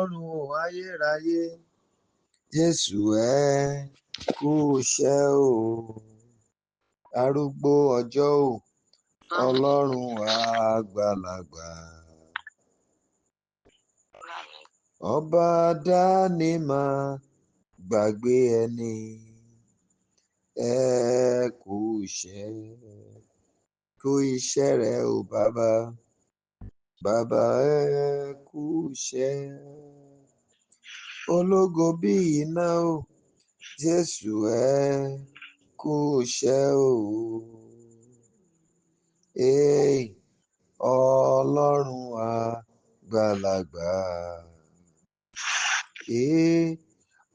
Ọlọ́run ayérayé, Jésù, ẹ kú iṣẹ́ o. Arúgbó ọjọ́ o, Ọlọ́run àgbàlagbà. Ọba dání má gbàgbé ẹni, ẹ kú iṣẹ́, kú iṣẹ́ rẹ o bàbá, bàbá, ẹ kú iṣẹ́. Ológo bí iná o, Jésù, ẹ kú iṣẹ́ o. Hey, Ọlọ́run àgbàlagbà. Hey,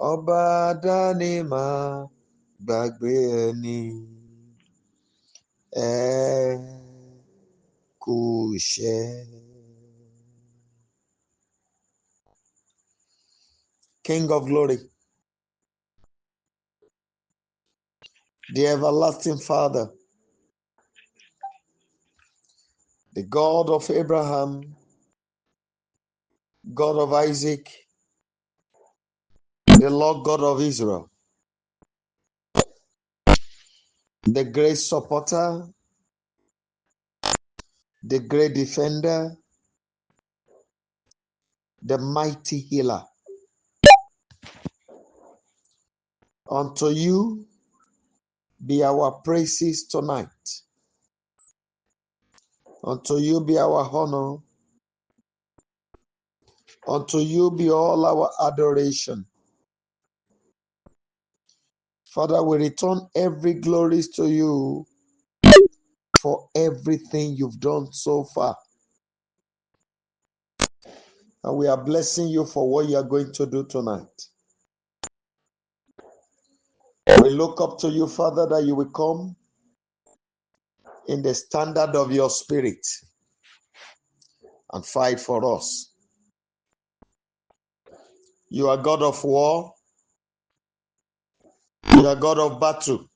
ọba dání má gbàgbé ẹni, ẹ kú iṣẹ́. King of glory, the everlasting Father, the God of Abraham, God of Isaac, the Lord God of Israel, the great supporter, the great defender, the mighty healer. Unto you be our praises tonight. Unto you be our honor. Unto you be all our adoration. Father, we return every glory to you for everything you've done so far. And we are blessing you for what you are going to do tonight. We look up to you, Father, that you will come in the standard of your spirit and fight for us. You are God of war. You are God of battle.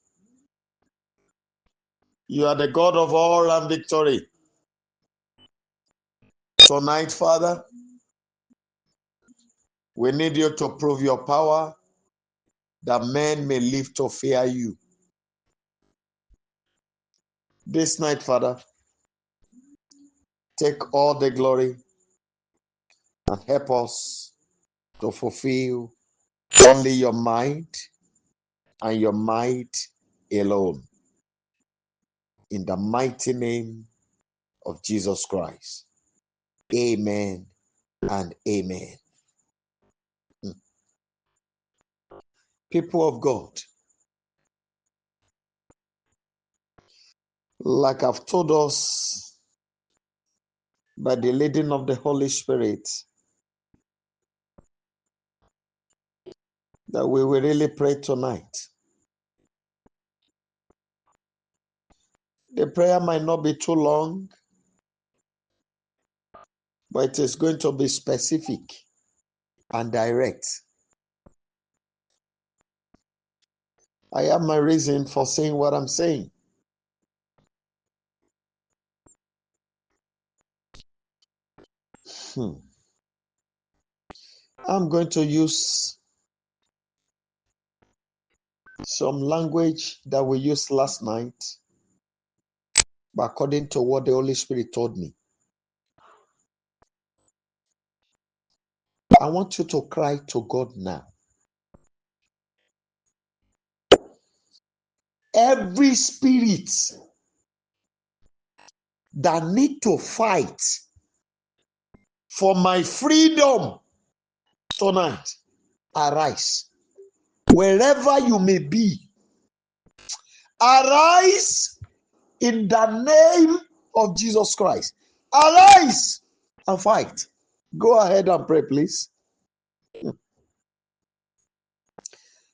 You are the God of all and victory. Tonight, Father, we need you to prove your power that men may live to fear you. This night, Father, take all the glory and help us to fulfill only your mind and your might alone. In the mighty name of Jesus Christ. Amen and amen. People of God, like I've told us by the leading of the Holy Spirit, that we will really pray tonight. The prayer might not be too long, but it is going to be specific and direct. I have my reason for saying what I'm saying. I'm going to use some language that we used last night, but according to what the Holy Spirit told me. I want you to cry to God now. Every spirit that need to fight for my freedom tonight, arise. Wherever you may be, arise in the name of Jesus Christ. Arise and fight. Go ahead and pray, please.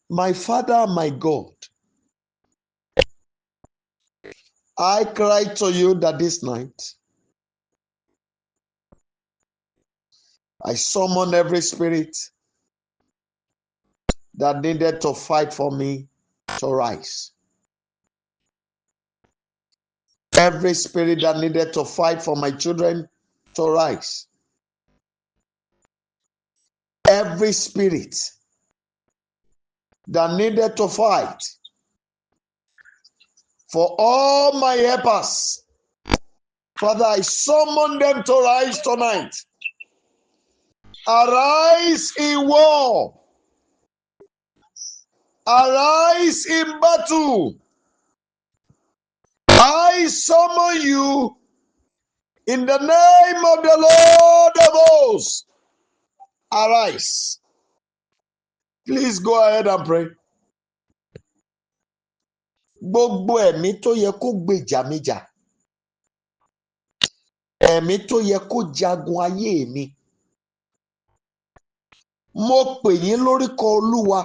My Father, my God, I cry to you that this night I summon every spirit that needed to fight for me to rise. Every spirit that needed to fight for my children to rise. Every spirit that needed to fight for all my helpers, Father, I summon them to rise tonight. Arise in war. Arise in battle. I summon you in the name of the Lord of hosts. Arise. Please go ahead and pray. Gbogbo ẹ̀mí tó yẹ kó gbèjà mi jà. Ẹ̀mí tó yẹ kó jagun ayé mi. Mo pè yín lórúkọ Olúwa,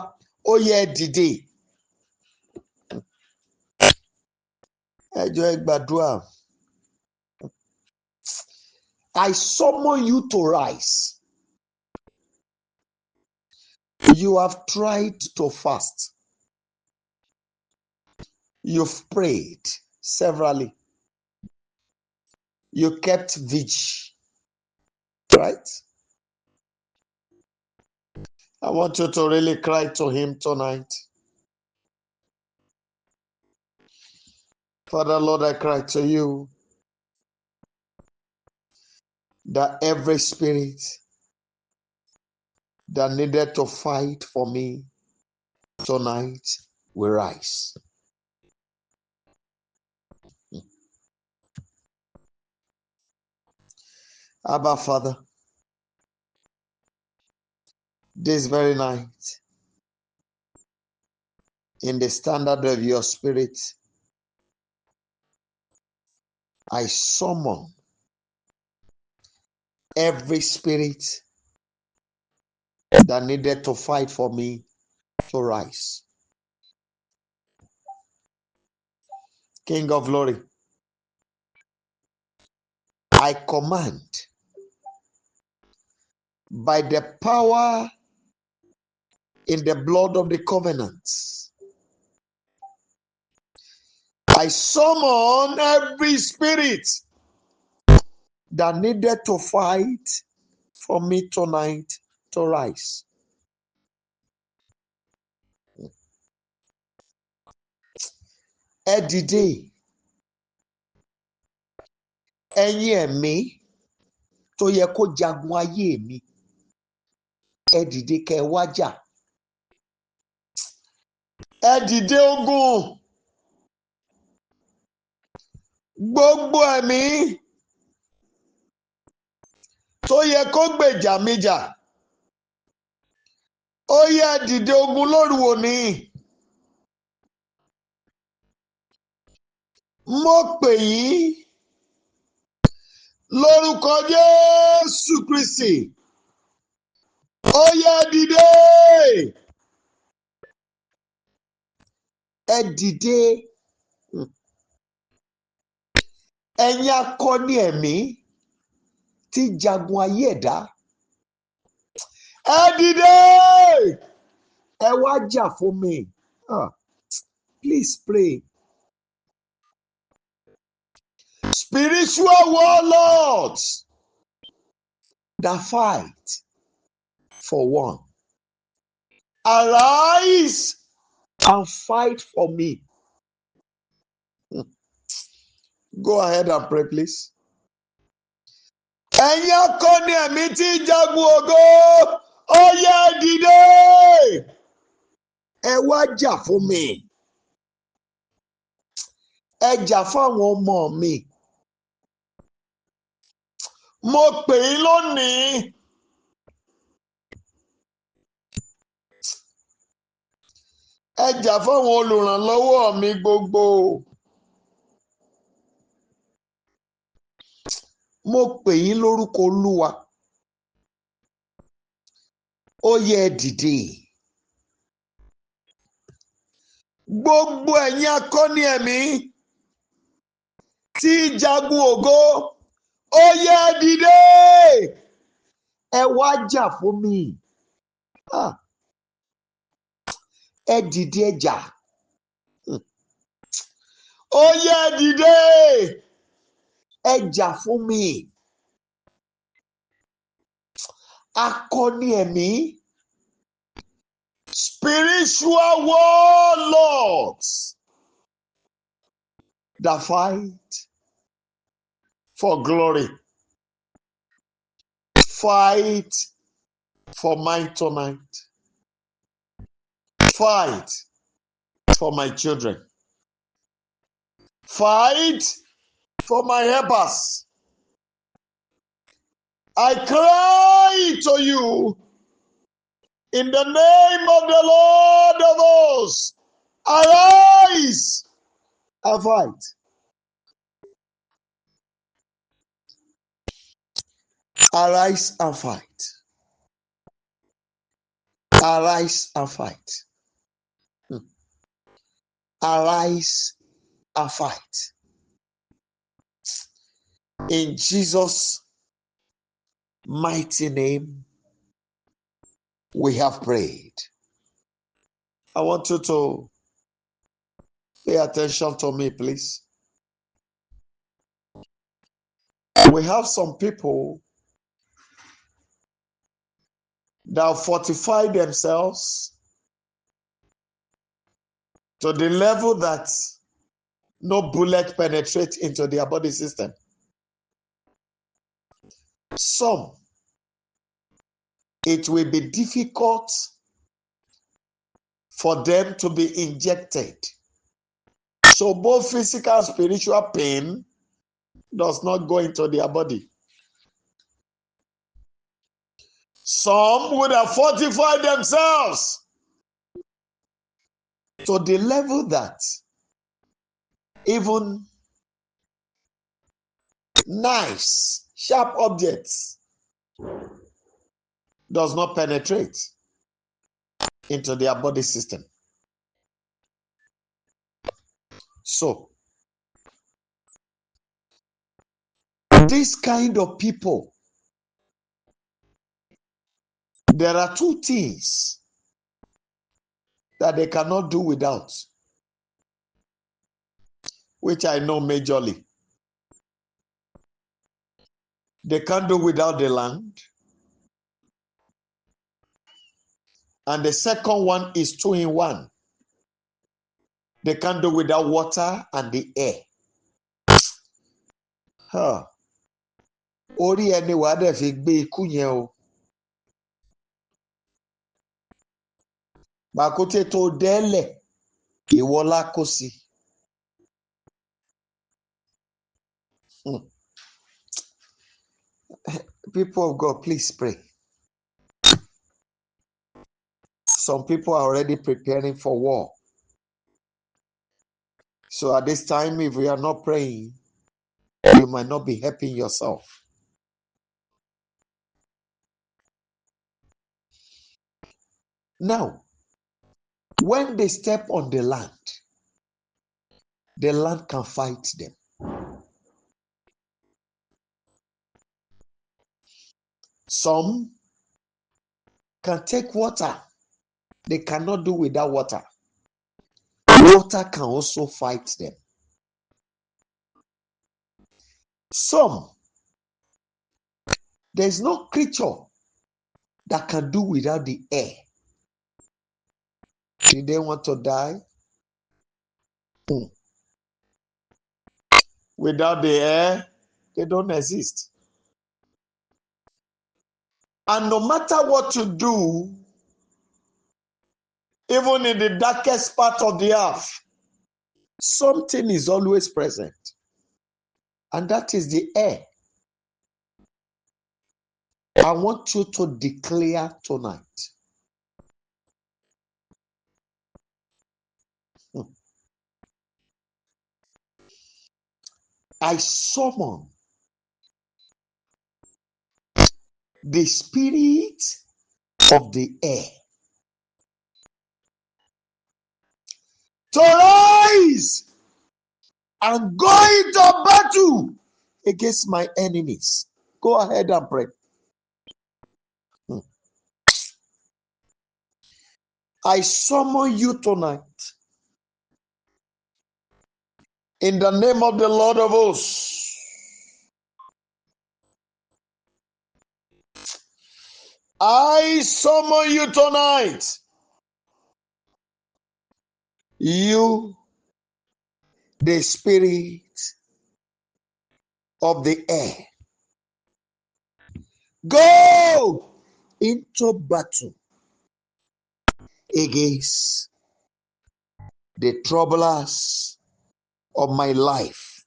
ó yá, ẹ dìde. Ẹ jọ̀ọ́, ẹ gbàdúrà. I summon you to rise. You have tried to fast. You've prayed severally. You kept vigil. Right? I want you to really cry to Him tonight. Father, Lord, I cry to you that every spirit that needed to fight for me tonight will rise. Abba, Father, this very night, in the standard of your spirit, I summon every spirit that needed to fight for me to rise. King of glory, I command by the power in the blood of the covenant, I summon every spirit that needed to fight for me tonight to rise. Ẹ dìde, ẹ̀yin ẹ̀mí tó yẹ kó jagun ayé mi, ẹ dìde kẹ́ ẹ wá jà. Ẹ dìde ogun. Gbogbo ẹ̀mí tó yẹ kó gbèjà mi jà, ó yá, dìde ogun lóru òní. Mo pè yín lórúkọ Jésù Kristi, ó yá, dìde. Ẹ dìde, ẹ̀yin akọni ẹ̀mí tí jagun ayé ẹ̀dá, ẹ dìde, ẹ wá jà fún mi. Ah, please pray. Spiritual warlords that fight for one, arise and fight for me. Go ahead and pray, please. Ẹ̀yin akọni ẹ̀mí tí jagun ògo, ó yá, dìde, ẹ wá jà fún mi, ẹ jà fún àwọn ọmọ mi. Mo pè yín lónìí. Ẹ jà fún àwọn olùrànlọ́wọ́ mi gbogbo. Mo pè yín lórúkọ Olúwa, ó yá, ẹ dìde. Gbogbo ẹ̀yin akọni ẹ̀mí tí jagun ògo, ó yá, ẹ dìde, ẹ wá jà fún mi. Ah. Ẹ dìde, ẹ jà. Ó yá, ẹ dìde, ẹ jà fún mi. Akọni ẹ̀mí Spiritual warlords that fight for glory, fight for mine tonight. Fight for my children. Fight for my helpers. I cry to you in the name of the Lord of hosts. Arise and fight. Arise and fight. Arise and fight. Arise and fight. In Jesus' mighty name, we have prayed. I want you to pay attention to me, please. We have some people that fortify themselves to the level that no bullet penetrates into their body system. Some, it will be difficult for them to be injected. So both physical and spiritual pain does not go into their body. Some would have fortified themselves to the level that even knives, sharp objects, does not penetrate into their body system. So, this kind of people, there are two things that they cannot do without, which I know majorly. They can't do without the land. And the second one is 2 in 1. They can't do without water and the air. Huh. Orí ẹni wàá dẹ̀ fi gbé ikú yẹn o. Pàkúté tó dẹ́lẹ̀, ìwọ la kó sí. People of God, please pray. Some people are already preparing for war. So at this time, if we are not praying, you might not be helping yourself. Now, when they step on the land can fight them. Some can take water. They cannot do without water. Water can also fight them. Some, there's no creature that can do without the air. Do they want to die? Without the air, they don't exist. And no matter what you do, even in the darkest part of the earth, something is always present. And that is the air. I want you to declare tonight. I summon the spirit of the air to rise and go into battle against my enemies. Go ahead and pray. I summon you tonight in the name of the Lord of hosts. I summon you tonight You, the spirit of the air, go into battle against the troublers of my life.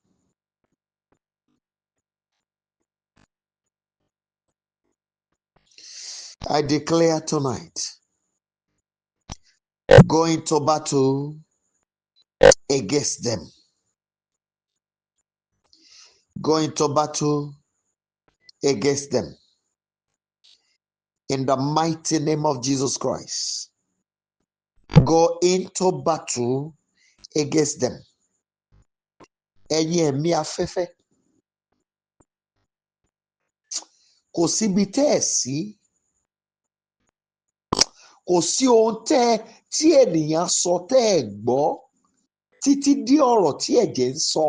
I declare tonight, go into battle against them. Go into battle against them. In the mighty name of Jesus Christ. Go into battle against them. Ẹ̀yin ẹ̀mí afẹ́fẹ́. Kò síbi tẹ́ ẹ̀ sí. Kò sí ohun tẹ́ tí ènìyàn sọ tẹ́ ẹ̀ gbọ́ títí dé ọ̀rọ̀ tí ẹ̀jẹ̀ ń sọ.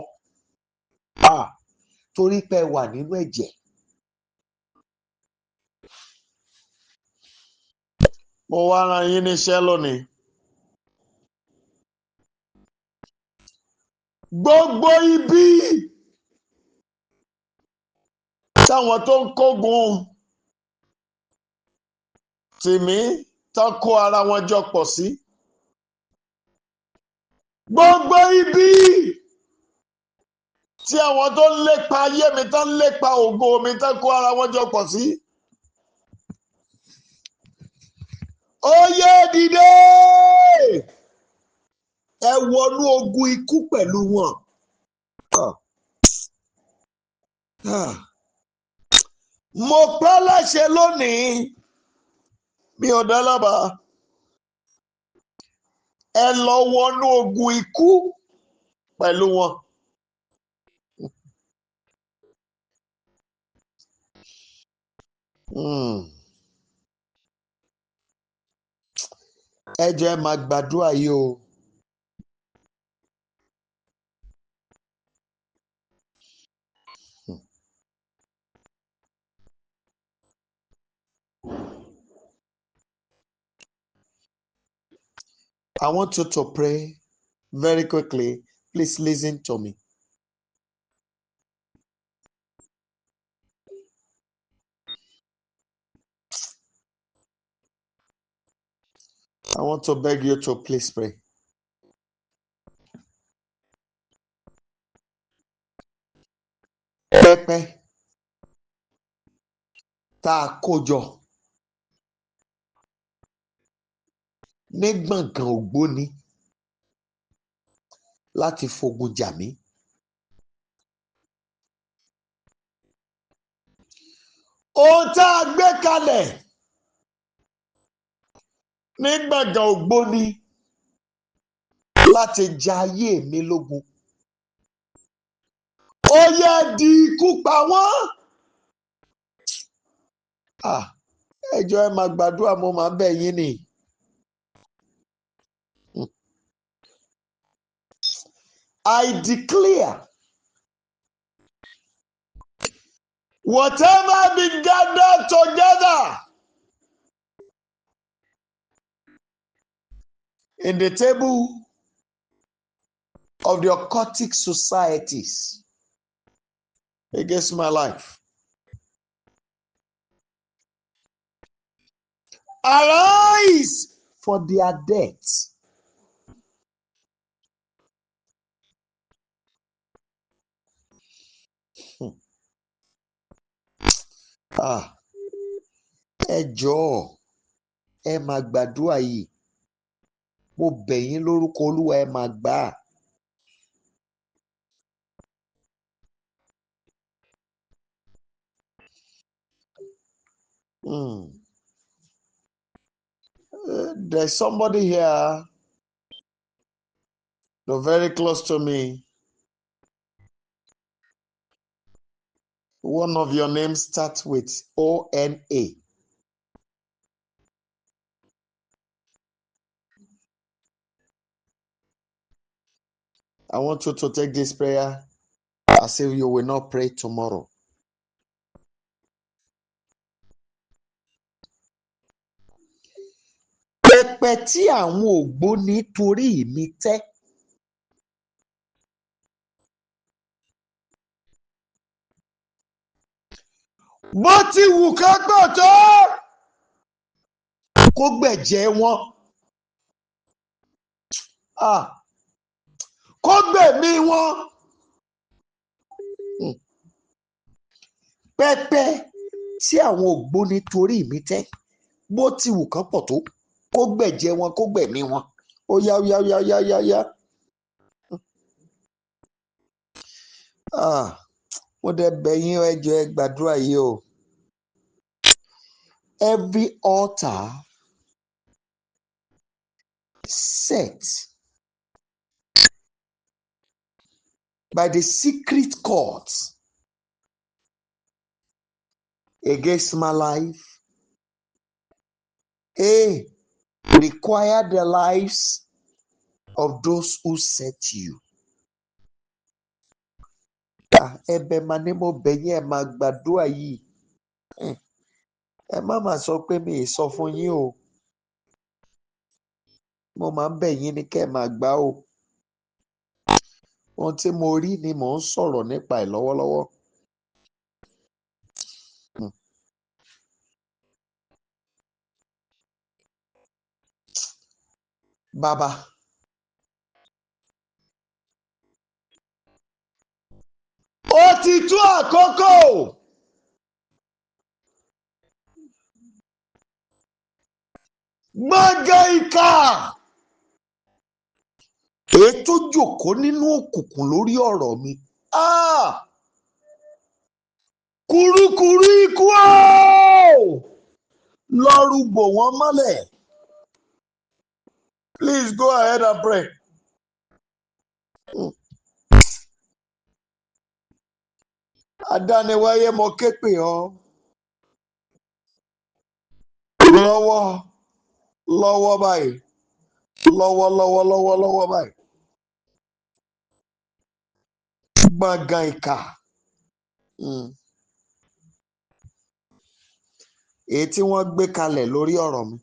Ah, torí pé ẹ wà nínú ẹ̀jẹ̀. Mo wá rán yín níṣẹ́ lónìí. Gbogbo ibi táwọn tó ń kógun tì mí tán kó ara wọn jọ pọ̀ sí. Gbogbo ibi tí àwọn tó ń lépa ayé mi tán ń lépa ògo mi tán kó ara wọn jọ pọ̀ sí. Ó yá, dìde! Ẹ wọnú ogun ikú pẹ̀lú wọn. Ah. Ah. Mo pa á láṣẹ lónìí, mi ò dá lábàá. Ẹ lọ wọnú ogun ikú pẹ̀lú wọn. Ẹ jọ̀ọ́, ẹ máa gbàdúrà yìí o. I want you to pray very quickly. Please listen to me. I want to beg you to please pray. Pẹpẹ tá a kó jọ ní gbọ̀ngàn ògbóni láti fogun jà mí. Ohun tá a gbé kalẹ̀ ní gbọ̀ngàn ògbóni láti ja ayé mi lógun. Ó yá, di ikú pa wọ́n. Ah, ẹ jọ̀ọ́, ẹ máa gbàdúrà, mo máa bẹ̀ yín ni. I declare, whatever been gathered together in the table of the occultic societies against my life, arise for their death. Ah, ẹ jọ̀ọ́, ẹ máa gbàdúrà yìí. Mo bẹ̀ yín lórúkọ Olúwa, ẹ máa gbà á. There's somebody here, they're very close to me. One of your names starts with O N A. I want you to take this prayer as if you will not pray tomorrow. Pẹpẹ Pẹpẹ tí àwọn ògbóni torí mi tẹ́. Bó ti wù ká pọ̀ tó, kó gbẹ̀jẹ̀ wọn. Ah, kó gbẹ̀mí wọn. Pẹpẹ tí àwọn ògbóni torí mi tẹ́, bó ti wù kán pọ̀ tó, kó gbẹ̀jẹ̀ wọn, kó gbẹ̀mí wọn. Ó yá, ó yá, ó yá, ó yá, ó yá, yá. Ah, mo dẹ̀ bẹ̀ yín, ẹ jọ̀ọ́, ẹ gbàdúrà yìí o. Every altar set by the secret court against my life, require the lives of those who set you. Ah, ẹ̀bẹ̀ mà ni mo bẹ̀ yín, ẹ máa gbàdúrà yìí. Ẹ má mà sọ pé mi ì sọ fún yín o. Mo máa ń bẹ̀ yín ní kẹ́ ẹ máa gbà o. Ohun tí mo rí ni mò ń sọ̀rọ̀ nípa ẹ̀ lọ́wọ́lọ́wọ́. Bàbá, ó ti tó àkókò. Gbọ̀ngàn ìkà èyí tó jòkó nínú òkùnkùn lórí ọ̀rọ̀ mi. Ah! Kùrukùru ikú o! Lọ rú bò wọ́n mọ́lẹ̀. Please go ahead and pray. Adániwáyé, mo ké pè ọ́. Lọ́wọ́ lọ́wọ́ báyìí. Lọ́wọ́ lọ́wọ́ lọ́wọ́ lọ́wọ́ báyìí. Gbọ̀ngàn ìkà. Èyí tí wọ́n gbé kalẹ̀ lórí ọ̀rọ̀ mi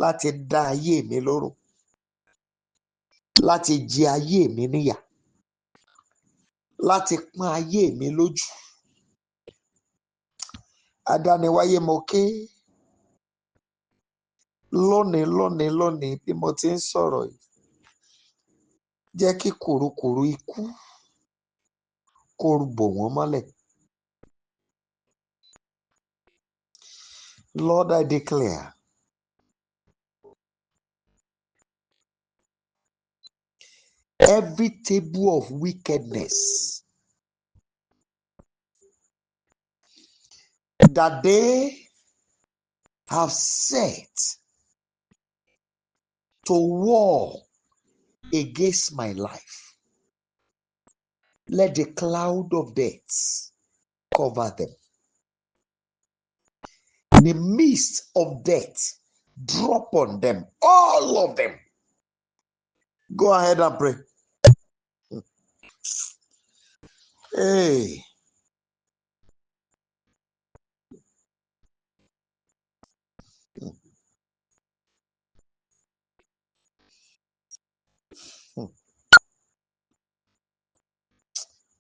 láti dá ayé mi lóró, láti jẹ ayé mi níyà, láti pọ́n ayé mi lójú. Adániwáyé, mo ké lónìí, lónìí, lónìí, bí mo ti ń sọ̀rọ̀ yìí. Jẹ́ kí kùrukùru ikú kó bò wọ́n mọ́lẹ̀. Lord, I declare every table of wickedness that they have set to war against my life, let the cloud of death cover them. The mist of death drop on them, all of them. Go ahead and pray. Hey.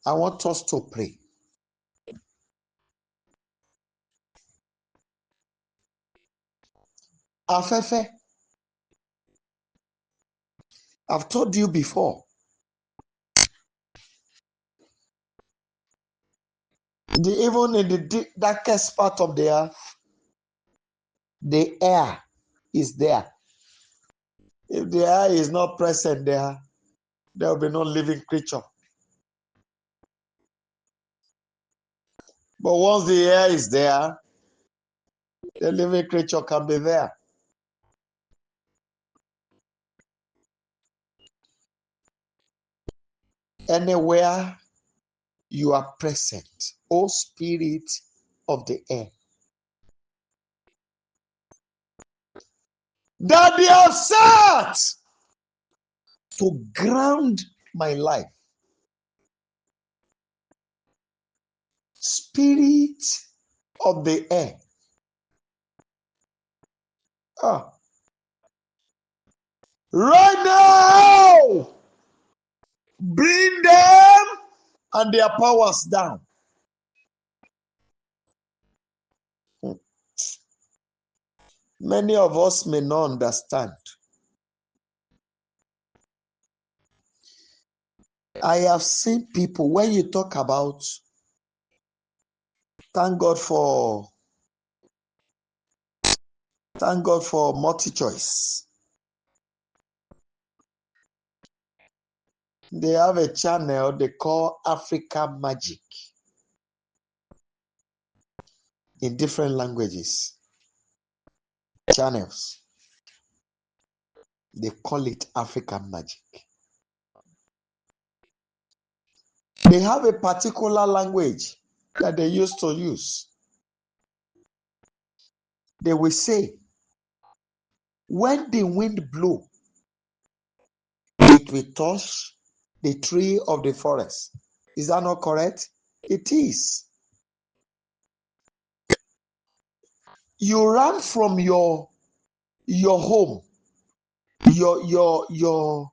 I want us to pray. Afẹ́fẹ́. I've told you before. Even in the deep, darkest part of the earth, the air is there. If the air is not present there, there will be no living creature. But once the air is there, the living creature can be there. Anywhere you are present, O spirit of the air, that they have set to ground my life. Spirit of the air. Ah. Right now, bring them and their powers down. Many of us may not understand. I have seen people, when you talk about, thank God for MultiChoice. They have a channel they call Africa Magic in different languages. Channels. They call it African Magic. They have a particular language that they used to use. They will say, when the wind blows, it will touch the tree of the forest. Is that not correct? It is. You ran from your home. You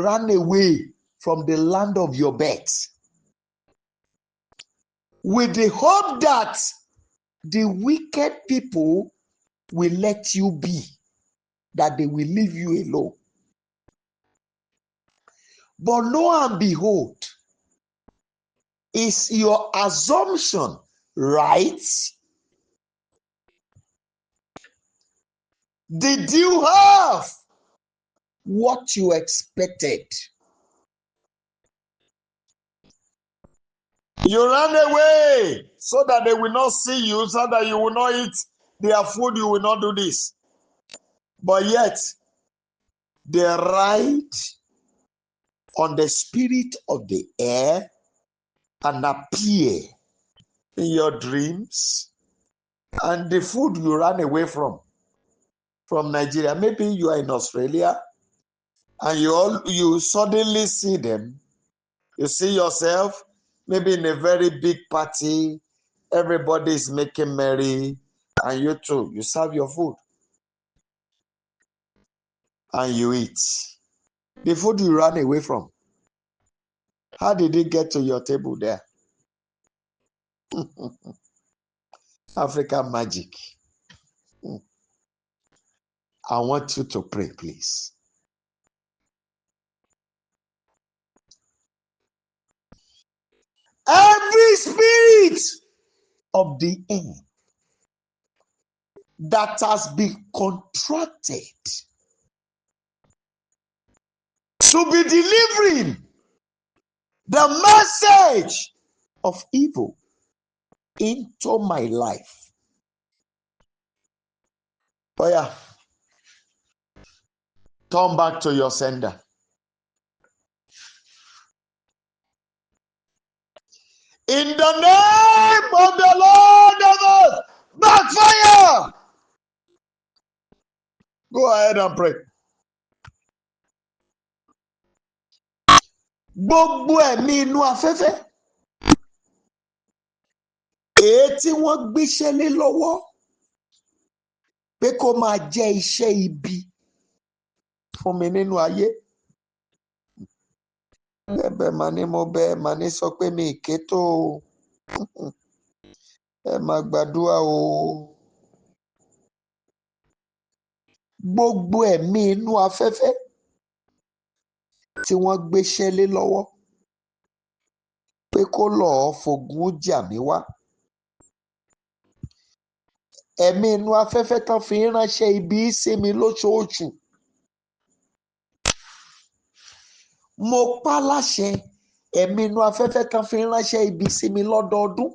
ran away from the land of your birth with the hope that the wicked people will let you be, that they will leave you alone. But lo and behold, is your assumption right? Did you have what you expected? You ran away so that they will not see you, so that you will not eat their food, you will not do this. But yet, they ride on the spirit of the air and appear in your dreams. And the food you ran away from Nigeria, maybe you are in Australia, and you suddenly see them. You see yourself maybe in a very big party, everybody is making merry, and you too, you serve your food. And you eat. The food you ran away from, how did it get to your table there? African magic. I want you to pray, please. Every spirit of the air that has been contracted to be delivering the message of evil into my life. Oh yeah. Turn back to your sender. In the name of the Lord of us, backfire! Go ahead and pray. Gbogbo ẹ̀mí inú afẹ́fẹ́, èyí tí wọ́n gbéṣẹ́ lé lọ́wọ́ pé kó máa jẹ́ iṣẹ́ ibi fún mi nínú ayé. Ẹ̀bẹ̀ mà ní mo bẹ̀, mà ní sọ pé mi ké tó o. Ẹ máa gbàdúrà o. Gbogbo ẹ̀mí inú afẹ́fẹ́ tí wọ́n gbéṣẹ́ lé lọ́wọ́ pé kó lọ́ọ́ fogun jà mí wá. Ẹ̀mí inú afẹ́fẹ́ tán fi ń ránṣẹ́ ibi sí mi lóṣooṣù. Mo pa láṣẹ ẹ̀mí inú afẹ́fẹ́ tán fi ń ránṣẹ́ ibi sí mi lọ́dọọdún.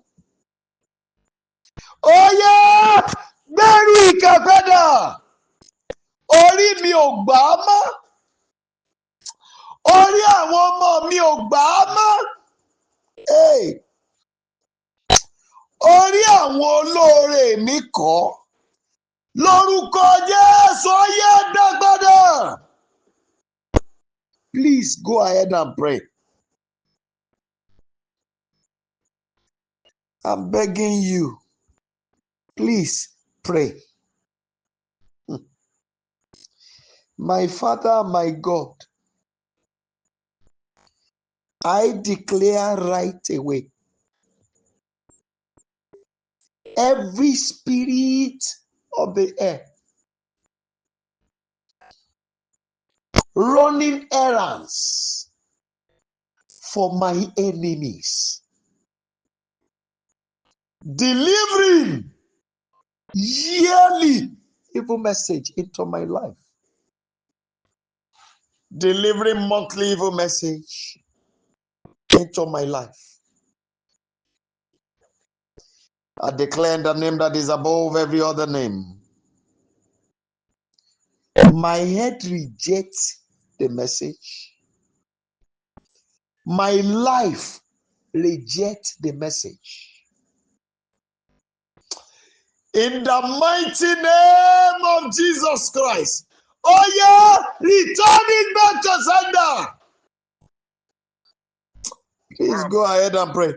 Ó yá, gbẹ́rù ìkà padà. Orí mi ò gbà á mọ́. Orí àwọn ọmọ mi ò gbà á mọ́. Orí àwọn olóore mi kọ́. Lórúkọ Jésù, ó yá, dá padà. Please go ahead and pray. I'm begging you. Please pray. My Father, my God, I declare right away every spirit of the air running errands for my enemies, delivering yearly evil message into my life, delivering monthly evil message into my life. I declare in the name that is above every other name. My head rejects the message. My life rejects the message. In the mighty name of Jesus Christ. Oh yeah, return it back to sender. Please go ahead and pray.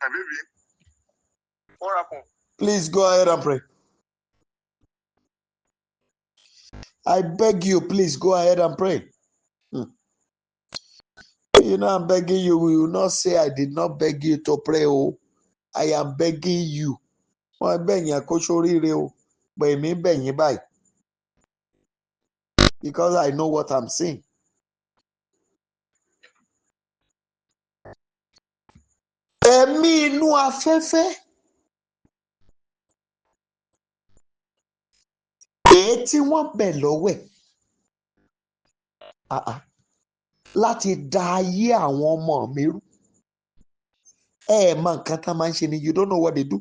My baby. What happened? Please go ahead and pray. I beg you, please go ahead and pray. You know, I'm begging you. We will not say I did not beg you to pray. Oh, I am begging you. Wọ́n bẹ̀ yín kó ṣoríire o, but èmi ń bẹ̀ yín báyìí. Because I know what I'm seeing. Ẹ̀mí inú afẹ́fẹ́. Èyí tí wọ́n bẹ̀ lọ́wẹ̀ láti da ayé àwọn ọmọ mi rú. Ẹ ẹ̀ mọ nǹkan tá máa ń ṣe ni, you don't know what they do.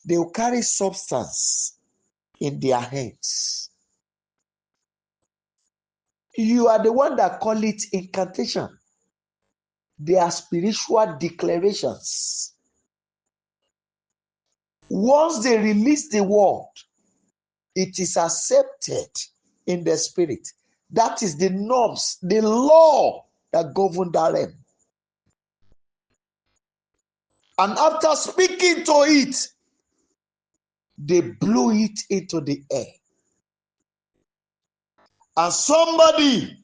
They will carry substance in their hands. You are the one that call it incantation. They are spiritual declarations. Once they release the word, it is accepted in the spirit. That is the norms, the law that govern that realm. And after speaking to it, they blew it into the air. And somebody,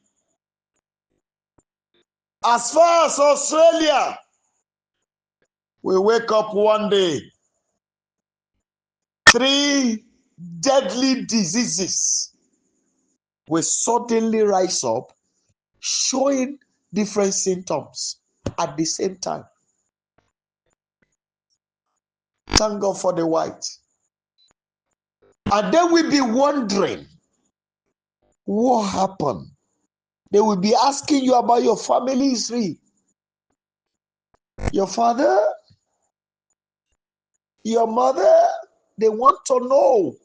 as far as Australia, will wake up one day, 3 deadly diseases will suddenly rise up, showing different symptoms at the same time. Thank God for the white. And they will be wondering what happened. They will be asking you about your family history. Your father, your mother, they want to know.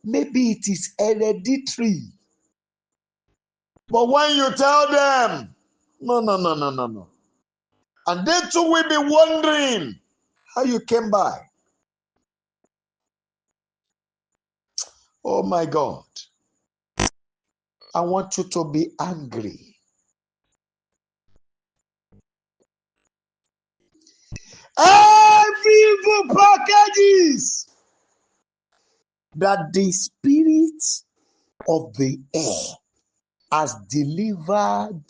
Maybe it is hereditary. But when you tell them, no, no, no, no, no, no. And they too will be wondering how you came by. Oh my God. I want you to be angry. Every evil packages that the spirit of the air has delivered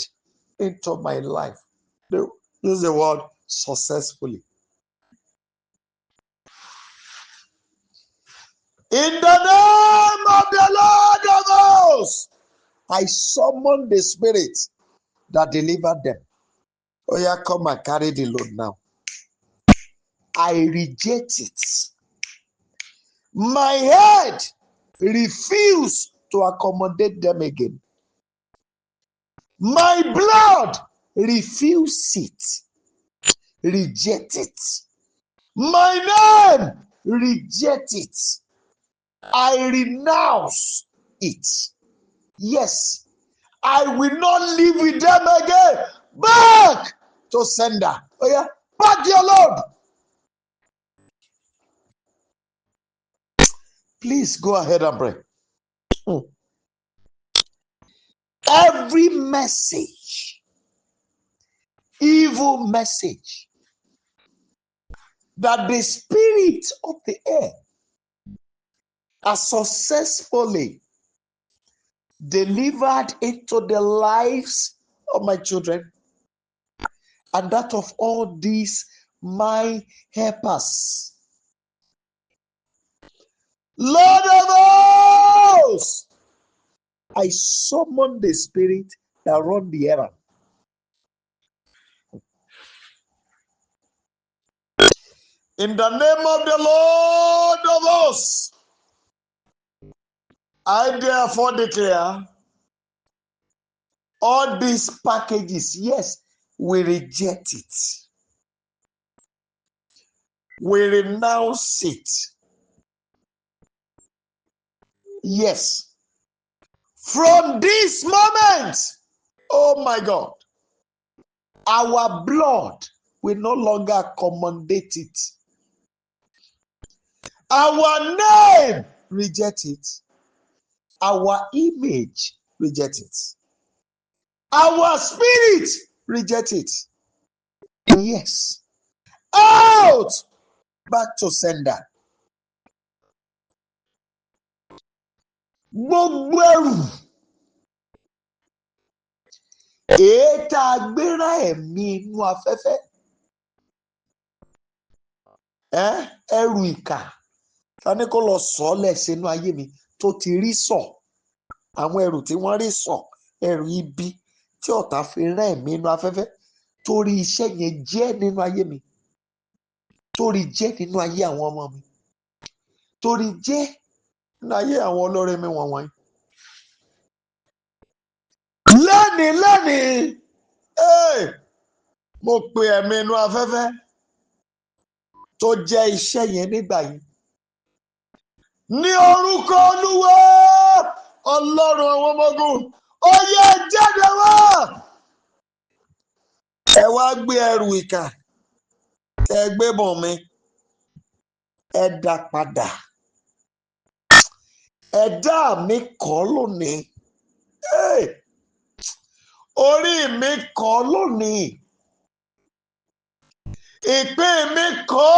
into my life. Use the word successfully. In the name of the Lord of hosts, I summon the spirit that delivered them. Oh yeah, come and carry the load now. I reject it. My head refused to accommodate them again. My blood refuse it. Reject it. My name, reject it. I renounce it. Yes, I will not live with them again. Back to sender. Oh yeah, back your load. Please go ahead and pray. Every message, evil message, that the spirit of the air has successfully Delivered into the lives of my children and that of all these my helpers. Lord of hosts, I summon the spirit that run the errand. In the name of the Lord of hosts, I therefore declare all these packages, yes, we reject it. We renounce it. Yes. From this moment, oh my God, our blood will no longer accommodate it. Our name, reject it. Our image, reject it. Our spirit, reject it. Yes. Out! Back to sender. Gbogbo ẹrù èyí tá a gbé rán ẹ̀mí inú afẹ́fẹ́, ẹrù ìkà ta ní kó lọ sọ ọ́ lẹ̀ sínú ayé mi tó ti rí sọ̀, àwọn ẹrù tí wọ́n rí sọ̀, ẹrù ibi tí ọ̀tá fi rán ẹ̀mí inú afẹ́fẹ́ torí iṣẹ́ yẹn jẹ́ nínú ayé mi, torí jẹ́ nínú ayé àwọn ọmọ mi, torí jẹ́ nínú ayé àwọn olóore mi wọ̀nyí. Lónìí lónìí, mo pe ẹ̀mí inú afẹ́fẹ́ tó jẹ́ iṣẹ́ yẹn nígbà yìí. Ní orúkọ Olúwa Ọlọ́run àwọn ọmọ ogun, ó yá, jáde wá. Ẹ wá gbé ẹrù ìkà tẹ gbé bọ̀ mi, ẹ dá padà. Ẹ̀dá mi kọ́ lónìí. Hey! Orí mi kọ́ lónìí. Ìpín mi kọ́.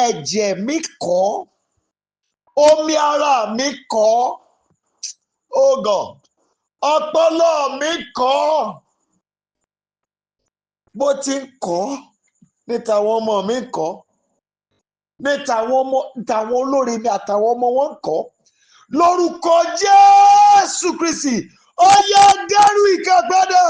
Ẹ̀jẹ̀ mi kọ́. Omi ara mi kọ́. Oh God. Ọpọlọ mi kọ́. Bó ti ń kọ́ ní tàwọn ọmọ mi ń kọ́, ní tàwọn ọmọ, tàwọn olórí mi àtàwọn ọmọ wọn ń kọ́. Lórúkọ Jésù Kristi, ó yá, dẹ́rù ìkà padà.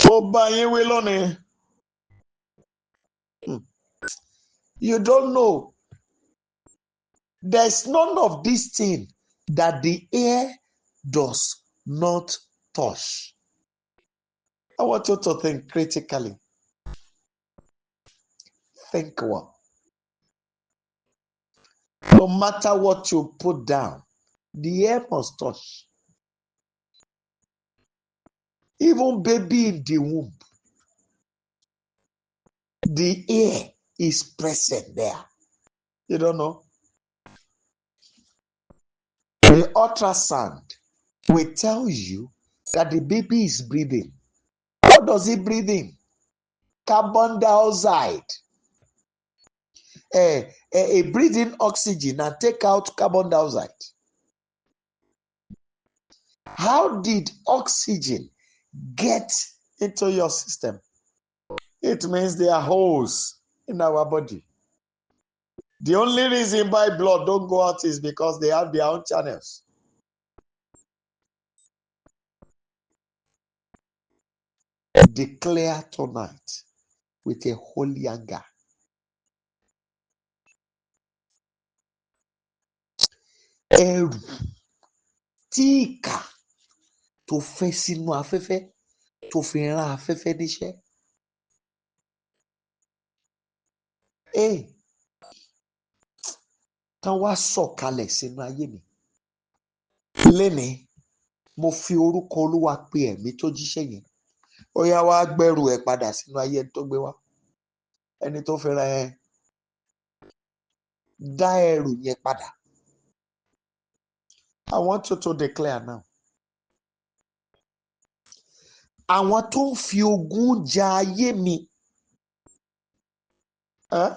Mo bá yín wí lónìí. You don't know. There's none of this thing that the air does not touch. I want you to think critically. Think well. No matter what you put down, the air must touch. Even baby in the womb, the air is present there. You don't know? The ultrasound will tell you that the baby is breathing. What does he breathe in? Carbon dioxide. Breathe in oxygen and take out carbon dioxide. How did oxygen get into your system? It means there are holes in our body. The only reason why blood don't go out is because they have their own channels. Declare tonight with a holy anger. Ẹrù tí ìkà tó fẹ́ sínú afẹ́fẹ́ tó fi rán afẹ́fẹ́ níṣẹ́. Hey, tán wá sọ̀kalẹ̀ sínú ayé mi. Lénìí, mo fi orúkọ Olúwa pe ẹ̀mí tó jíṣẹ́ yẹn. Ó yá, wá gbẹ́rù ẹ̀ padà sínú ayé ẹni tó gbé wá. Ẹni tó fi rán ẹ, dá ẹrù yẹn padà. I want you to declare now. Àwọn tó ń fi ogun ja ayé mi. Eh?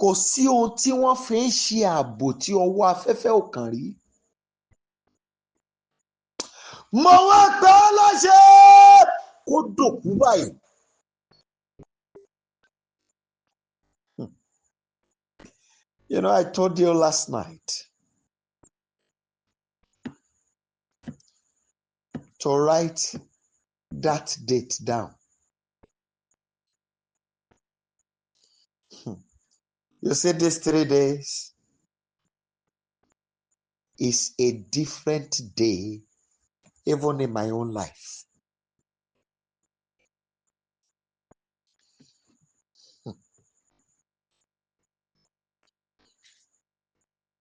Kò sí ohun tí wọ́n fi ń ṣe ààbò tí ọwọ́ afẹ́fẹ́ ò kàn rí. Mo wá pa á láṣẹ kó dòkú báyìí. I told you last night to write that date down. You see, these 3 days is a different day, even in my own life.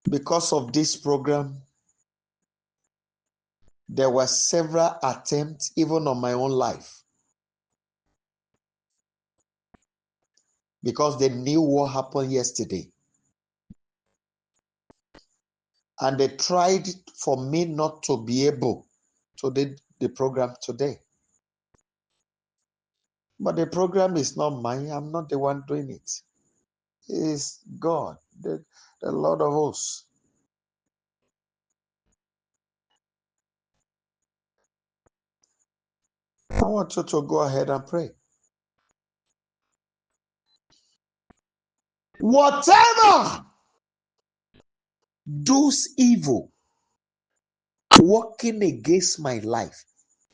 Because of this program, there were several attempts, even on my own life, because they knew what happened yesterday. And they tried for me not to be able to do the program today. But the program is not mine. I'm not the one doing it. It's God, the Lord of hosts. I want you to go ahead and pray. Whatever those evil working against my life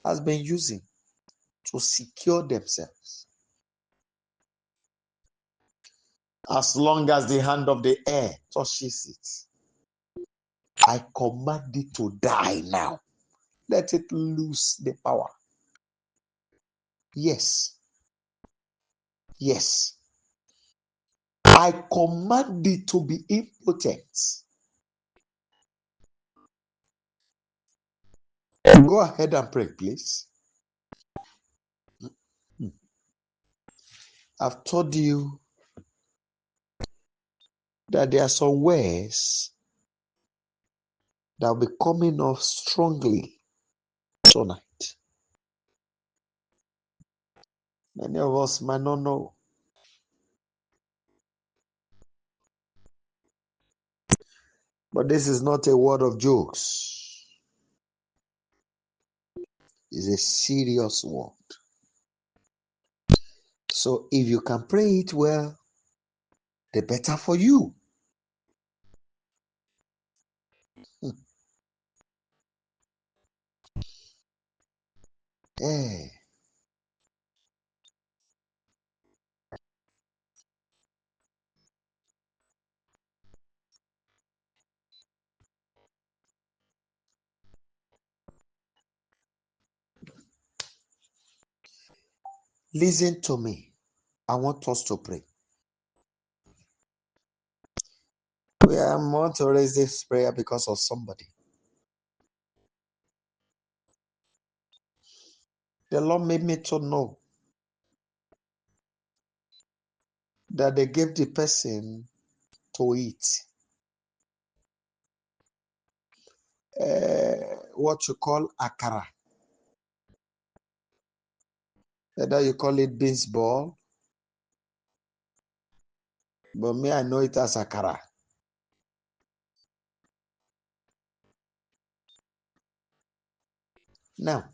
has been using to secure themselves, as long as the hand of the air touches it, I command it to die now. Let it lose the power. Yes. Yes. I command it to be impotent. Go ahead and pray, please. I've told you that there are some words that will be coming off strongly tonight. Many of us might not know. But this is not a word of jokes. It's a serious word. So if you can pray it well, the better for you. Listen to me. I want us to pray. We are want to raise this prayer because of somebody. The Lord made me to know that they gave the person to eat what you call akara. Whether you call it beans ball, but me, I know it as akara. Now,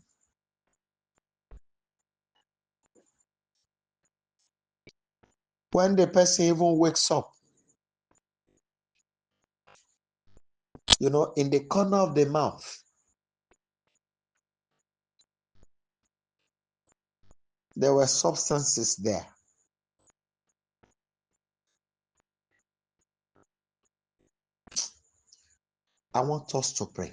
when the person even wakes up, in the corner of the mouth, there were substances there. I want us to pray.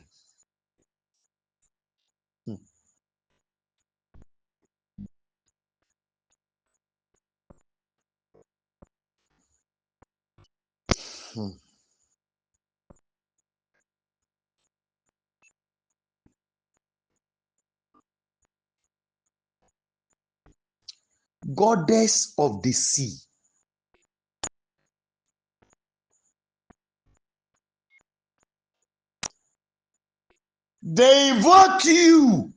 Goddess of the sea. They invoke you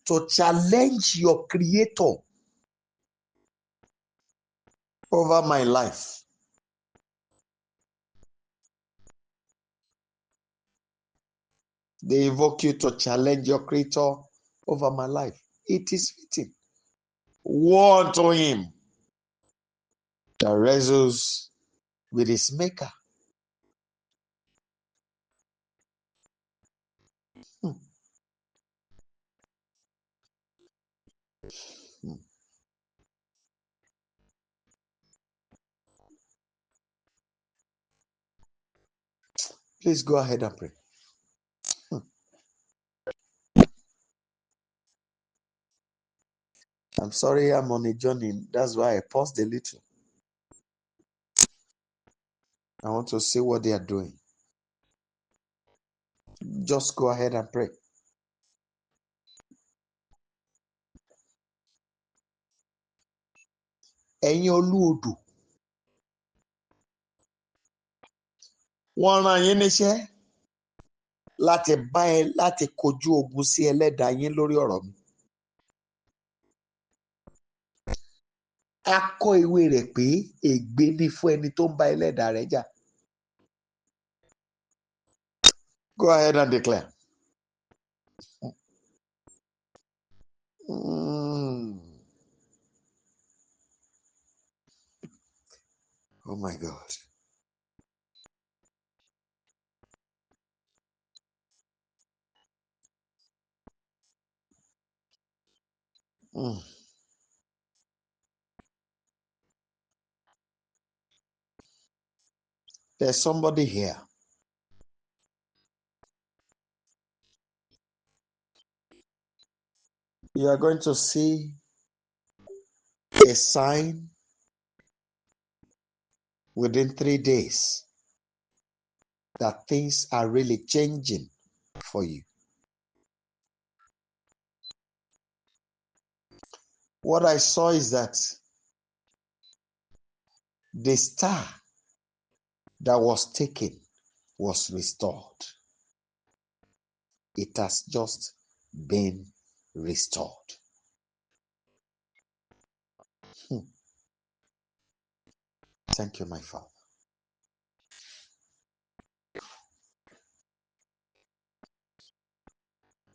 to challenge your creator over my life. They invoke you to challenge your creator over my life. It is written, "Woe unto him that wrestles with his maker." Please go ahead and pray. I'm sorry, I'm on a journey. That's why I paused a little. I want to see what they are doing. Just go ahead and pray. Ẹ̀yin olú odò, wọ́n rán yín níṣẹ́ láti bá ẹ láti kojú ogun sí ẹlẹ́dàá yín lórí ọ̀rọ̀ mi. A kọ ìwé rẹ̀ pé ègbé ni fún ẹni tó ń bá ẹlẹ́dàá rẹ̀ jà. Go ahead and declare. Oh my God. There's somebody here. You are going to see a sign within 3 days that things are really changing for you. What I saw is that the star that was taken was restored. It has just been restored. Thank you, my Father.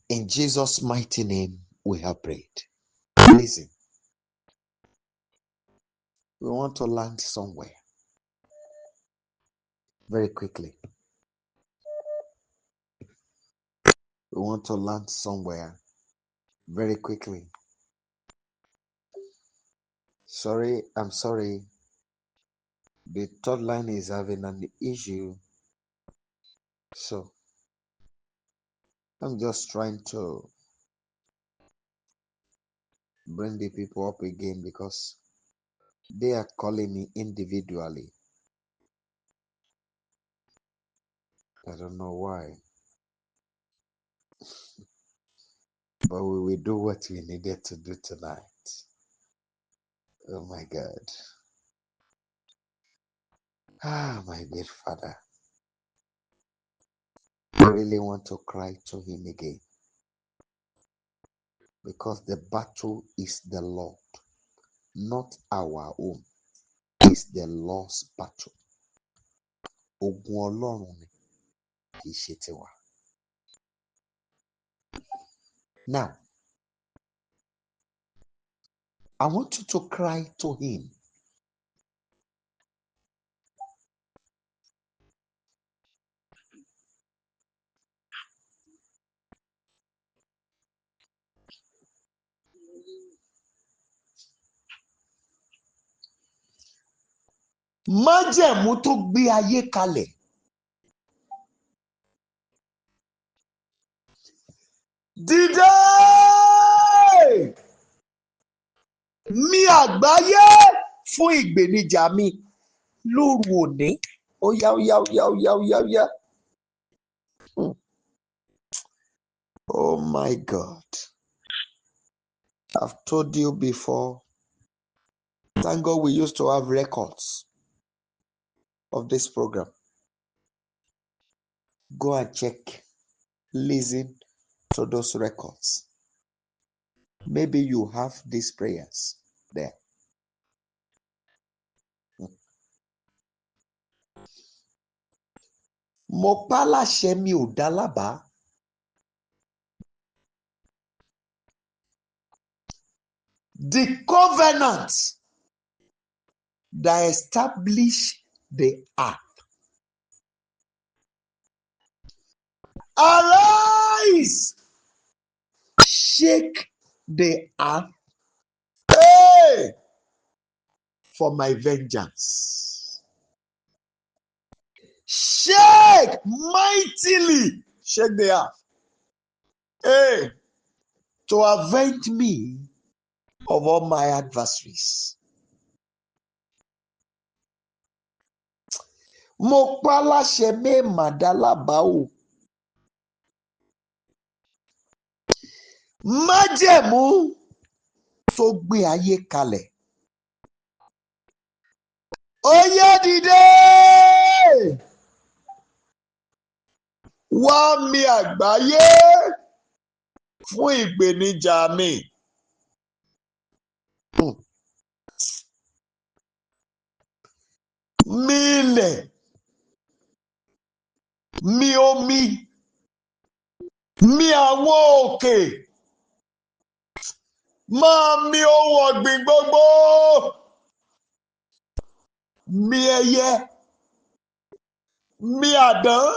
In Jesus' mighty name, we have prayed. Listen, we want to land somewhere very quickly. We want to land somewhere very quickly. Sorry, I'm sorry. The third line is having an issue. So I'm just trying to bring the people up again because they are calling me individually. I don't know why. But we will do what we needed to do tonight. Oh my God. Ah, my dear Father. I really want to cry to him again. Because the battle is the Lord, not our own. It's the Lord's battle. Ogun Ọlọ́run ni, kì í ṣe tiwa. Now, I want you to cry to him. Májẹ̀mú tó gbé ayé kalẹ̀. Dìde! Mi àgbáyé fún ìgbènijà mi lóru òní. Ó yá, ó yá, ó yá, ó yá, ó yá, ó yá. Oh my God. I've told you before. Thank God we used to have records of this program. Go and check, listen to those records. Maybe you have these prayers there. Mo pa á láṣẹ, mi ò dá lábàá. The covenant that established the earth. Arise! Shake the earth, hey, for my vengeance. Shake mightily, shake the earth, hey, to avenge me of all my adversaries. Mo pa á láṣẹ mẹ́ẹ̀mà dá lábàá o. Májẹ̀mú tó gbé ayé kalẹ̀. Ó yá, dìde! Wá mi àgbáyé fún ìgbènijà mi. Mi ilẹ̀, mi omi, mi àwọn òkè, máa mi ohun ọ̀gbìn gbogbo, mi ẹyẹ, mi àdán,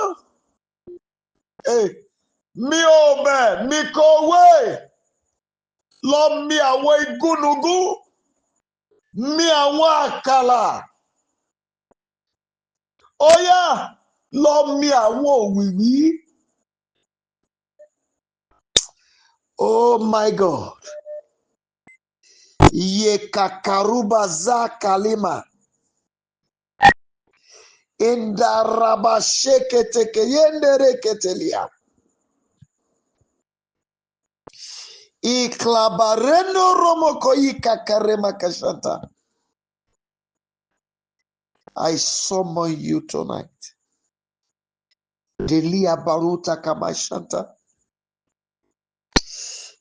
mi òbẹ̀, mi kọ̀wé, lọ mi àwọn igúnnugún, mi àwọn àkàlà. Ó yá, lọ mi àwọn òwìwí. Oh my God. Yekakaruba za kalima. Indaraba sheketeke yendere ketelia. Iklabareno romoko ikakarema kashata. I summon you tonight. Delia baruta kamashanta.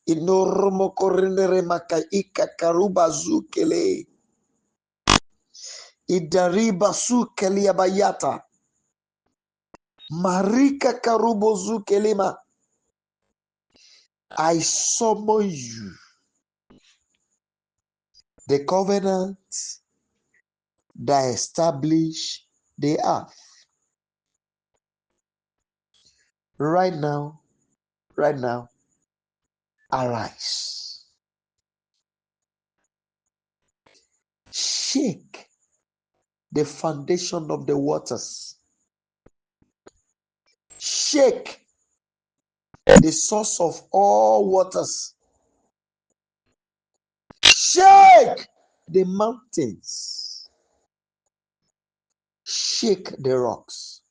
Inoromo korendere maka ikakaruba zukele. Idariba sukelia bayata. Marika karubo zukelima. I summon you. The covenant that established the earth. Right now, arise. Shake the foundation of the waters. Shake the source of all waters. Shake the mountains. Shake the rocks.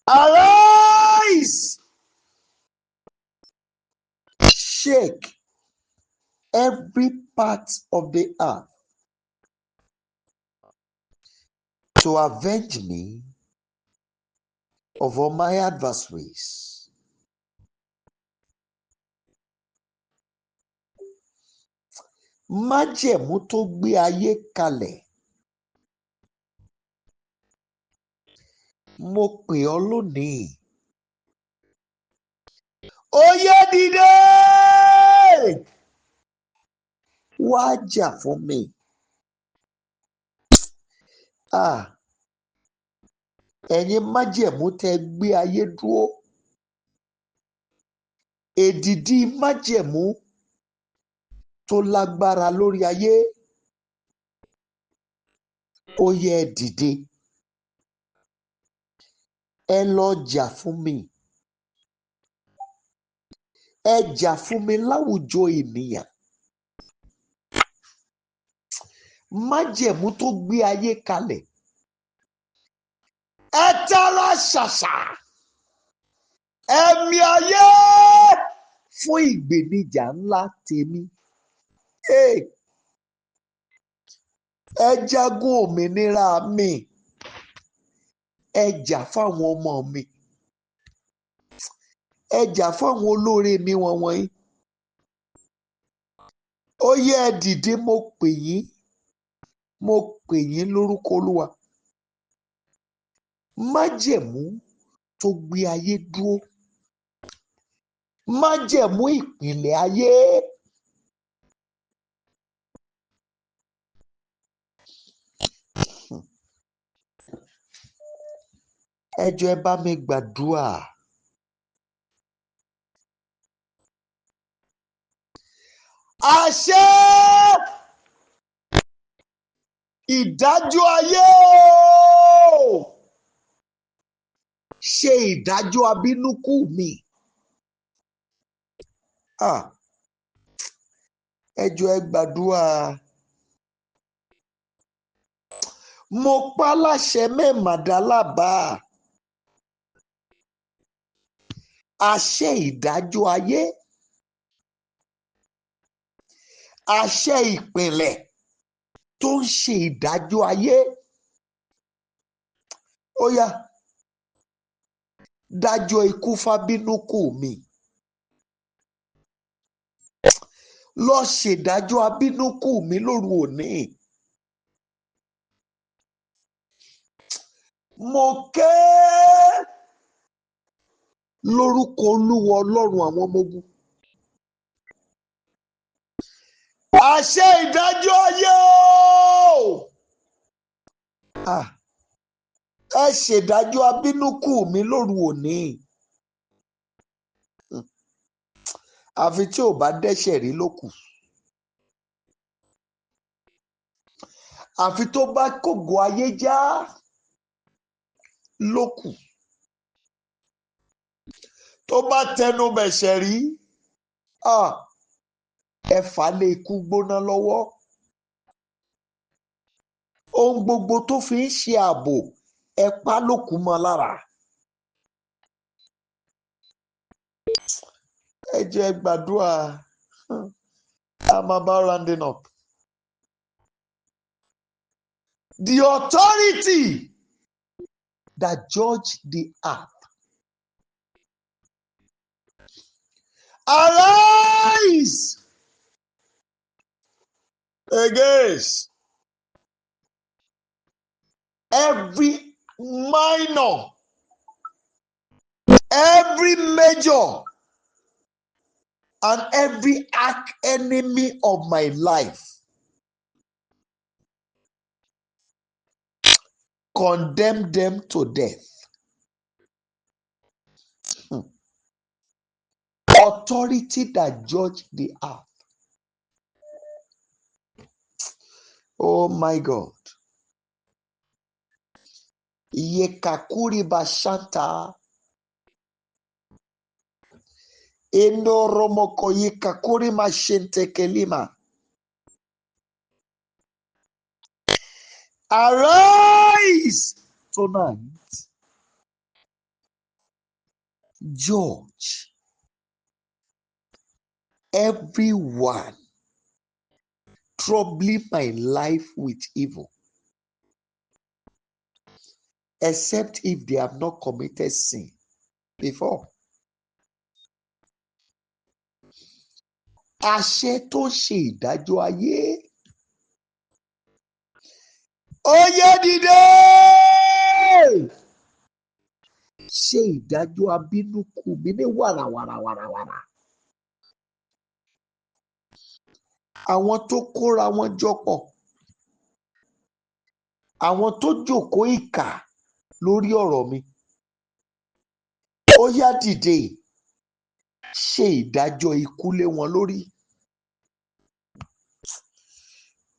Arise! Shake every part of the earth to avenge me of all my adversaries. Májẹ̀mú tó gbé ayé kalẹ̀. Mo pè ọ́ lónìí. Ó yá, dìde! Wá jà fún mi. Ah, ẹ̀yin májẹ̀mú tẹ́ gbé ayé dúró. Èdìdí májẹ̀mú tó lágbára lórí ayé. Ó yá, ẹ dìde. Ẹ lọ jà fún mi. Ẹ jà fún mi láwùjọ ènìyàn. Májẹ̀mú tó gbé ayé kalẹ̀. Ẹ tara ṣàṣà. Ẹ mì ayé fún ìgbènijà ńlá tèmi. Hey! Ẹ jagun òmìnira mi. Ẹ jà fáwọn ọmọ mi. Ẹ jà fáwọn olóore mi wọ̀nyí. Ó yá, ẹ dìde, mo pè yín. Mo pè yín lórúkọ Olúwa. Májẹ̀mú tó gbé ayé dúró. Májẹ̀mú ìpìlẹ̀ ayé. Ẹ jọ̀ọ́, ẹ bá mi gbàdúrà. Àṣẹ ìdájọ́ ayé o, ṣe ìdájọ́ abínúkù mi. Ah, ẹ jọ̀ọ́, ẹ gbàdúrà. Mo pa á láṣẹ mẹ́màdá lábàá. Àṣẹ ìdájọ́ ayé. Àṣẹ ìpìlẹ̀ tó ń ṣe ìdájọ́ ayé. Ó yá, dájọ́ ikú fábínúkù mi. Lọ ṣèdájọ́ abínúkù mi lóru òní. Mo ké lórúkọ Olúwa Ọlọ́run àwọn ọmọ ogun. Àṣẹ ìdájọ́ ayé o! Ah, ẹ ṣèdájọ́ abínúkù mi lóru òní. Àfi tí ò bá dẹ́ṣẹ̀ rí ló kù. Àfi tó bá kógo ayé já ló kù. Tó bá tẹnu bẹ̀ṣẹ̀ rí, ah, ẹ fà á lé ikú gbóná lọ́wọ́. Ohun gbogbo tó fi ń ṣe ààbò, ẹ pa lókùú mọ́ lára. Ẹ jẹ́ gbàdúrà. I'm about rounding up. The authority that judge the earth, arise against every minor, every major, and every arch enemy of my life. Condemn them to death. Authority that judge the earth. Oh my God. Yekakuri bashanta. Indoromoko yekakuri mashente kelima. Arise tonight. Judge everyone troubling my life with evil, except if they have not committed sin before. Àṣẹ tó ń ṣe ìdájọ́ ayé. Ó yá, dìde! Ṣe ìdájọ́ abínúkù mi ní wàràwàràwàràwàrà. Àwọn tó kóra wọn jọ pọ̀. Àwọn tó jókòó ìkà lórí ọ̀rọ̀ mi. Ó yá, dìde. Ṣe ìdájọ́ ikú lé wọn lórí.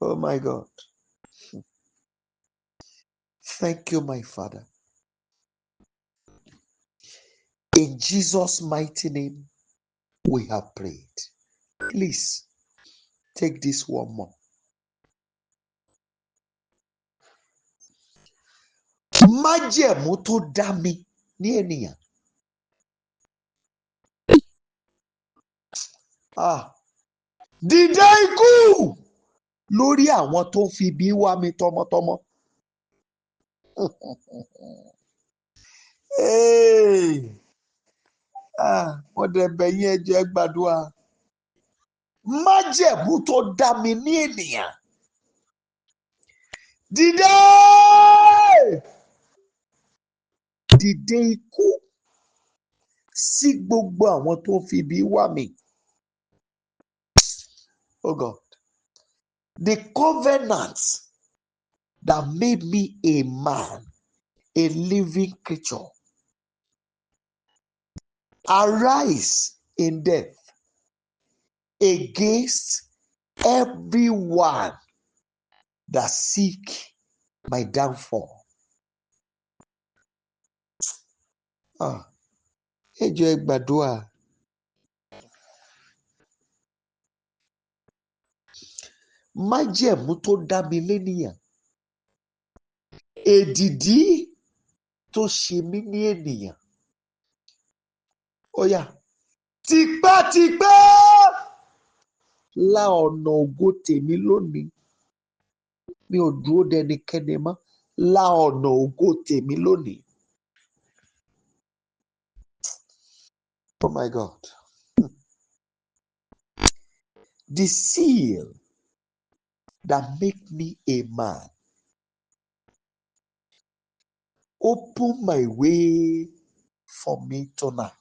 Oh my God. Thank you, my Father. In Jesus' mighty name, we have prayed. Please take this one more. Májẹ̀mú tó dá mi ní ènìyàn. Ah. Dìde ikú lórí àwọn tó ń fi ibi wá mi tọmọtọmọ. Hey. Ah, mo dẹ̀ bẹ̀ yín, ẹ jọ̀ọ́, ẹ gbàdúrà. Májẹ̀mú tó dá mi ní ènìyàn. Dìde! Dìde ikú sí gbogbo àwọn tó ń fi ibi wá mi. Oh God. The covenant that made me a man, a living creature. Arise in death against everyone that seek my downfall. Ah, ẹ jọ̀ọ́ ẹ gbàdúrà. Májẹ̀mú tó dá mi lénìyàn. Èdìdí tó ṣe mí ní ènìyàn. Ó yá, tipẹ́tipẹ́ la ọ̀nà ògo tèmi lónìí. Mi ò dúró dẹnikẹ́ni mọ́. La ọ̀nà ògo tèmi lónìí. Oh my God. The seal that make me a man. Open my way for me tonight.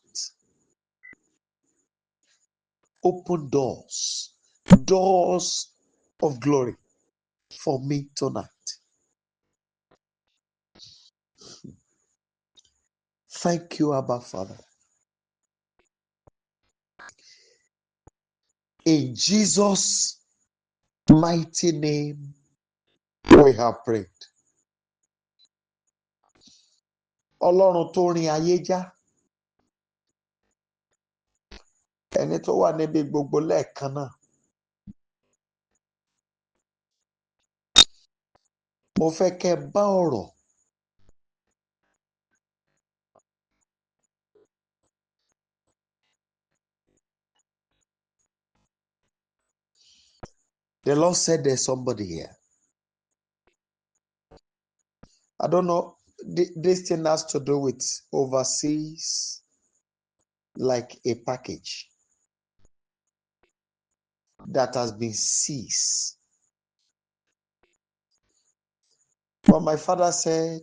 Open doors, doors of glory for me tonight. Thank you, Abba Father. In Jesus' mighty name, we have prayed. Ọlọ́run tó rin ayé já. Ẹni tó wà níbi gbogbo lẹ́ẹ̀kan náà. Mo fẹ́ kẹ́ ẹ bá ọ̀rọ̀ The Lord said there's somebody here. I don't know. This thing has to do with overseas, like a package that has been seized. But my father said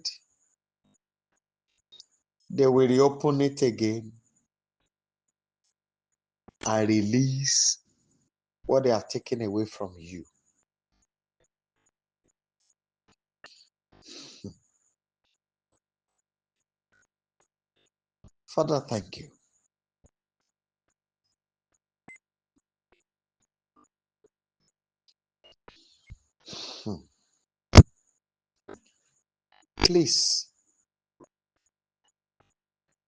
they will reopen it again and release what they have taken away from you. Father, thank you. Please,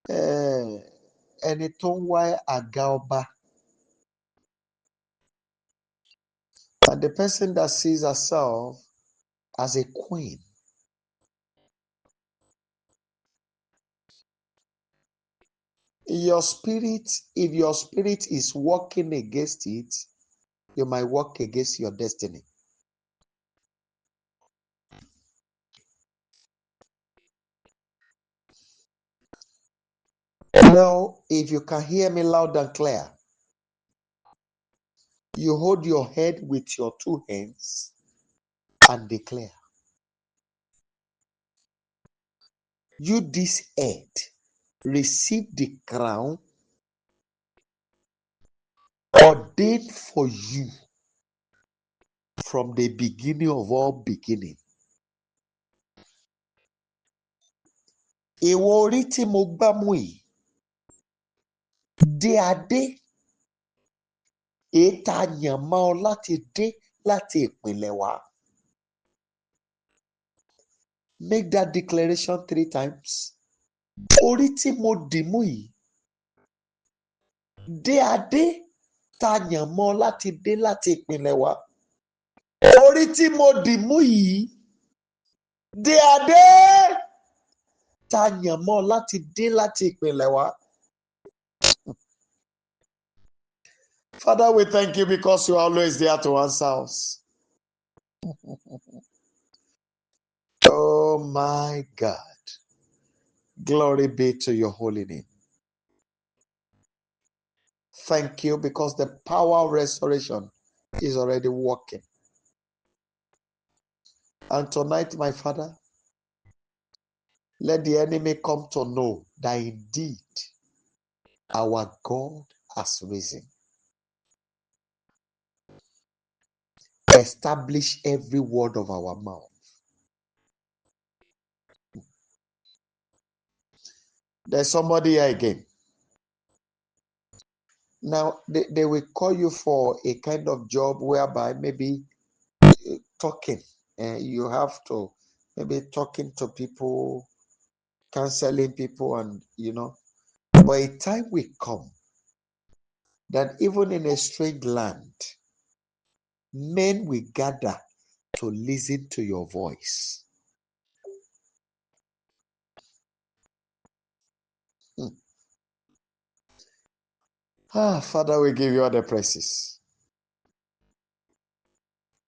ẹni tó ń wá àga ọba, and the person that sees herself as a queen, your spirit, if your spirit is working against it, you might work against your destiny. Now, if you can hear me loud and clear, you hold your head with your two hands and declare, you this head, receive the crown ordained for you from the beginning of all beginning. Ìwọ orí tí mo gbá mú yìí, dé adé èyí tá a yàn mọ́ ọ láti dé láti ìpìlẹ̀ wá. Make that declaration 3 times. Orí tí mo dì mú yìí, dé adé tá a yàn mọ́ ọ láti dé láti ìpìlẹ̀ wá. Orí tí mo dì mú yìí, dé adé tá a yàn mọ́ ọ láti dé láti ìpìlẹ̀ wá. Father, we thank you because you are always there to answer us. Oh my God. Glory be to your holy name. Thank you because the power of restoration is already working. And tonight, my Father, let the enemy come to know that indeed our God has risen. Establish every word of our mouth. There's somebody here again. Now, they will call you for a kind of job whereby maybe talking. You have to maybe talking to people, counseling people, and you know. But a time will come that even in a strange land, men will gather to listen to your voice. Father, we give you all the praises.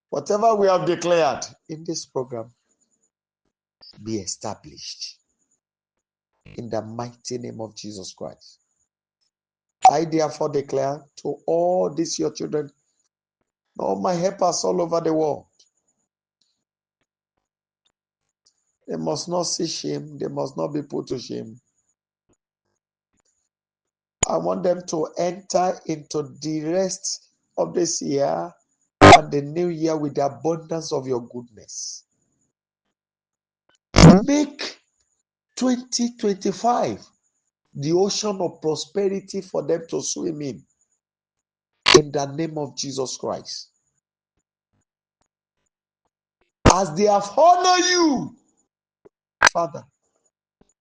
Whatever we have declared in this program, be established in the mighty name of Jesus Christ. I therefore declare to all these your children, all my helpers all over the world, they must not see shame, they must not be put to shame. I want them to enter into the rest of this year and the new year with the abundance of your goodness. Make 2025 the ocean of prosperity for them to swim in the name of Jesus Christ. As they have honored you, Father,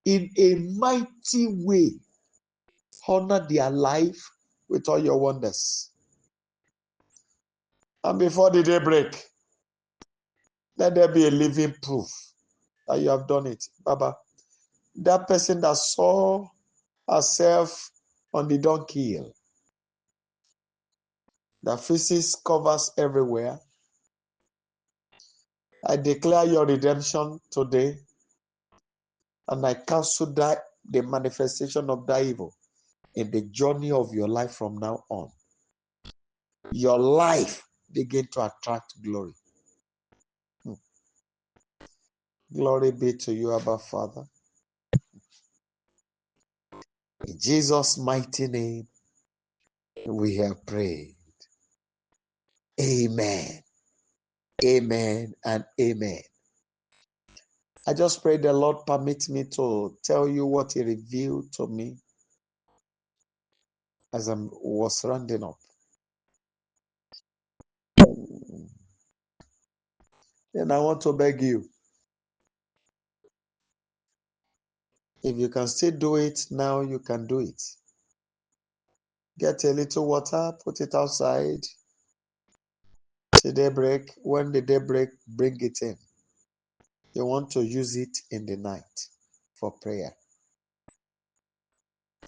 in a mighty way, honor their life with all your wonders. And before the day break, let there be a living proof that you have done it. Baba, that person that saw herself on the donkey hill, the feces covers everywhere. I declare your redemption today, and I cancel that the manifestation of that evil in the journey of your life from now on. Your life begin to attract glory. Glory be to you, Abba Father. In Jesus' mighty name, we have prayed. Amen. Amen and amen. I just pray the Lord permit me to tell you what He revealed to me as I was rounding up. Then I want to beg you, if you can still do it now, you can do it. Get a little water, put it outside. Till daybreak. When the daybreak, bring it in. You want to use it in the night for prayer.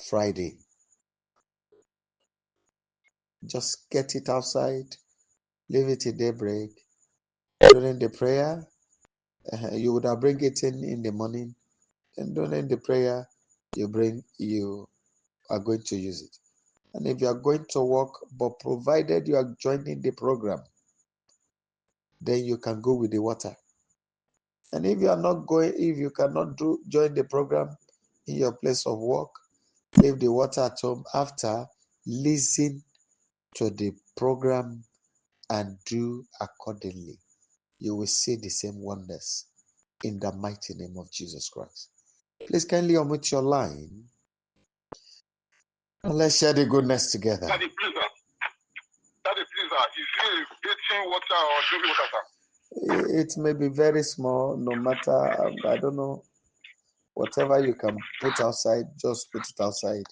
Friday. Just get it outside. Leave it till daybreak. During the prayer, you would have bring it in the morning. And during the prayer, you are going to use it. And if you are going to work, but provided you are joining the program, then you can go with the water. And if you are not going, if you cannot join the program in your place of work, leave the water at home after listen to the program and do accordingly. You will see the same wonders in the mighty name of Jesus Christ. Please kindly unmute your line and let's share the goodness together. Daddy, please, is it bathing water or drinking water, sir? It may be very small, no matter, I don't know. Whatever you can put outside, just put it outside.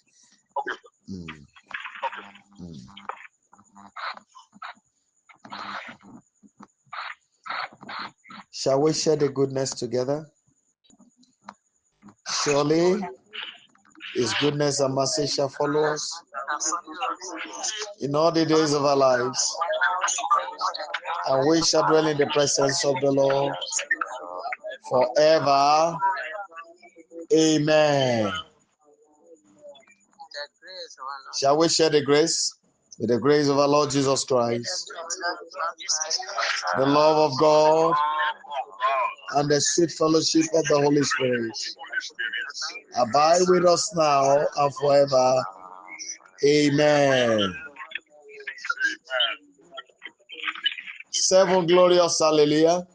Okay. Okay. Shall we share the goodness together? Surely His goodness and mercy shall follow us in all the days of our lives, and we shall dwell in the presence of the Lord forever. Amen. Shall we share the grace? With the grace of our Lord Jesus Christ, the love of God, and the sweet fellowship of the Holy Spirit abide with us now and forever. Amen. 7 glorious hallelujah.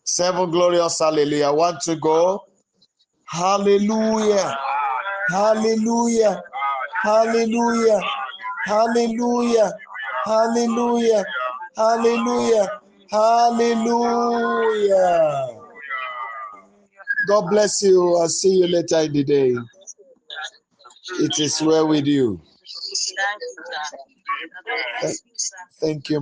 7 glorious hallelujah. 1 to go. Hallelujah. Hallelujah. Hallelujah. Hallelujah. Hallelujah. Hallelujah. Hallelujah. God bless you. I'll see you later in the day. It is well with you. Thank you, sir. Thank you.